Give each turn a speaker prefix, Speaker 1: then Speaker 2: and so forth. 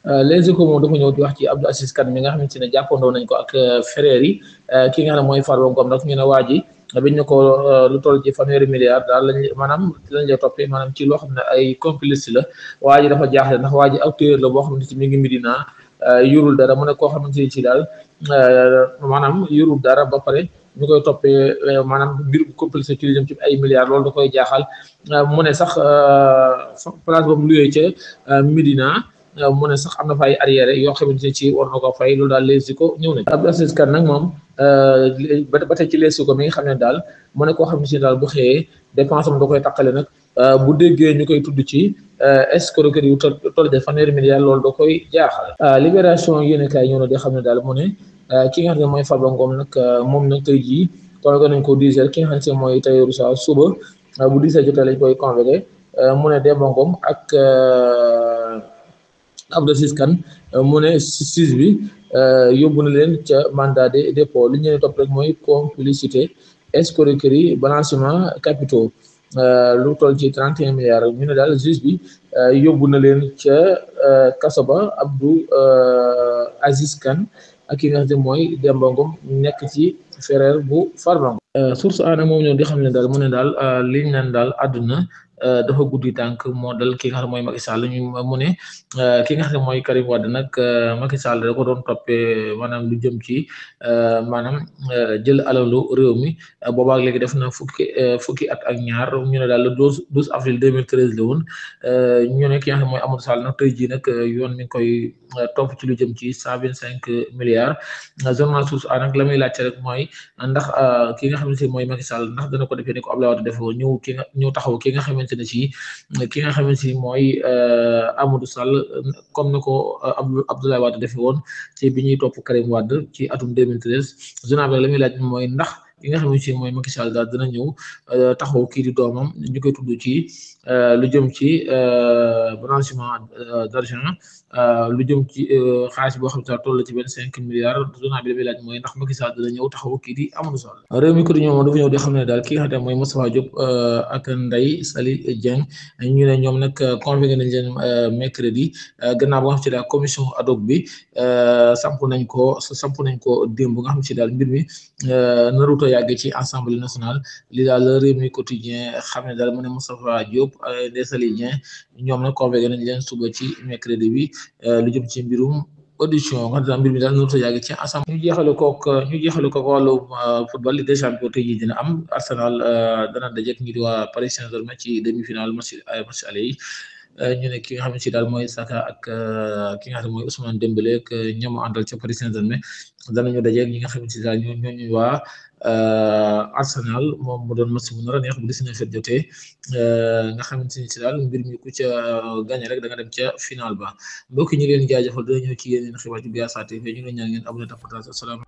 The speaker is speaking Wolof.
Speaker 1: Les Échos moom dafa ñëw di wax ci Abdou Aziz Kane mi nga xamante ne jàppandoo nañ ko ak frères yi ki nga xam ne mooy Farba Ngom nag ñu ne waa ji biñ ñu ko lu toll ci fanweeri milliards daal maanaam lañ lay toppee maanaam ci loo xam ne ay complice la waa ji dafa jaaxle ndax waa ji acteur la boo xam ne ci mi ngi Medina yorul dara mu ne koo xamante ni ci daal maanaam yorul dara ba pare ñu koy toppee maanaam mbir bu complice ci li jëm ci ay milliards loolu da koy jaaxal mu ne sax place boobu luyee ca Medina. mu ne sax am na fa ay arrière yoo xamante ne ci war na ko fay loolu daal Les Échos ñëw nañ Abdou Aziz Kane nag moom ba tey ci Les Échos mi nga xam ne daal mu ne koo xam ne si daal bu xëyee dépense am da koy taqale nag bu déggee ñu koy tudd ci escroquerie yu toll de fanweeri milliards loolu da koy jaaxal Libération yéen kaay ñëw na di xam ne daal mu ne ki nga xam ne mooy Farba Ngom nag moom nag tey jii convoqué nañ ko 10 heures ki nga xam ne mooy Tahirou Sarr suba bu 10 heures jotee lañ koy convoqué mu ne Demba Ngom ak Abdou Aziz Kane mu ne juge bi yóbbu na leen ca mandat de dépôt li ñu leen topp rek mooy complicité escroquerie blanchiment capitaux lu toll ci 31 milliards ñu ne daal juge bi yóbbu na leen ca kaso ba Abdou Aziz Kane ak ki nga xam ne mooy Demba Ngom nekk ci frère bu Farba Ngom source a nag moom ñëw di xam ne daal mu ne daal liñ naan daal àdduna dafa guddi tànk moo dal ki nga xam ne mooy Macky Sall ñu mu ne ki nga xam ne mooy Karim Wade nag Macky Sall da ko doon toppee maanaam lu jëm ci maanaam jël alalu réew mi boobaak léegi def na fukki at ak ñaar ñu ne daal le 12 avril 2013 la woon ñu ne ki nga xam ne mooy Amadou Sall nag tey jii nag yoon mi ngi koy topp ci lu jëm ci 125 milliards journal Source A nag la muy laajte rek mooy ndax ki nga xamante ne mooy Macky Sall ndax dana ko defee ni ko Abdoulaye Wade defoo ñëw taxaw ki nga xamante ne ci ki nga xamante ni mooy Amadou Sall comme ni ko Abdoulaye Wade defee woon ci bi ñuy topp Karim Wade ci atum 2013 journal bi la muy laaj mooy ndax ki nga xamante ni mooy Macky Sall daal dina ñëw taxaw kii di doomam ñu koy tudd ci lu jëm ci blanchiment d'argent lu jëm ci xaalis boo xam ne toll ci 25 milliards journal bi la muy laaj mooy ndax Macky Sall dina ñëw taxaw kii di Amadou Sall réew mi ko di ñoom dafa ñëw di xam ne daal ki nga xam ne mooy Moustapha Diop ak Ndeye Saly Dieng ñu ne ñoom nag convoqué nañ leen mercredi gannaaw ba nga xam ci daal commission ad hoc bi samp nañ ko démb nga xam ci daal mbir mi naruto yàgg ci assemblée nationale li daal réew mi quotidien xam ne daal mu ne Moustapha Diop Ndeye Saly Dieng ñoom nag convoqué nañ leen suba ci mercredi bi lu jëm ci mbirum audition nga xam mbir mi daal naruto yàgg ci assemblée ñu jeexale kook wàllu football Ligue des champions tey jii dina am Arsenal dana dajeek ñi di waa Paris Saint-Germain ci demi-finale match aller yi ñu ne ki nga xam ne ci daal mooy Saka ak ki nga xam ne mooy Ousmane Dembélé ak ñoom àndal ca Paris Saint-Germain danañu dajeek ñi nga xam ne ci daal ñooñu waa Arsenal moom mu doon match bu nar a neex bu 19 jotee nga xamante ni ci daal mbir mi ku ca gagné rek da nga dem ca final ba mbokk ñi leen jaajëfal dina ñëw ci yeneen xibaar ci Biar TV ñu leen ñaan ngeen abonné tapotage asalaam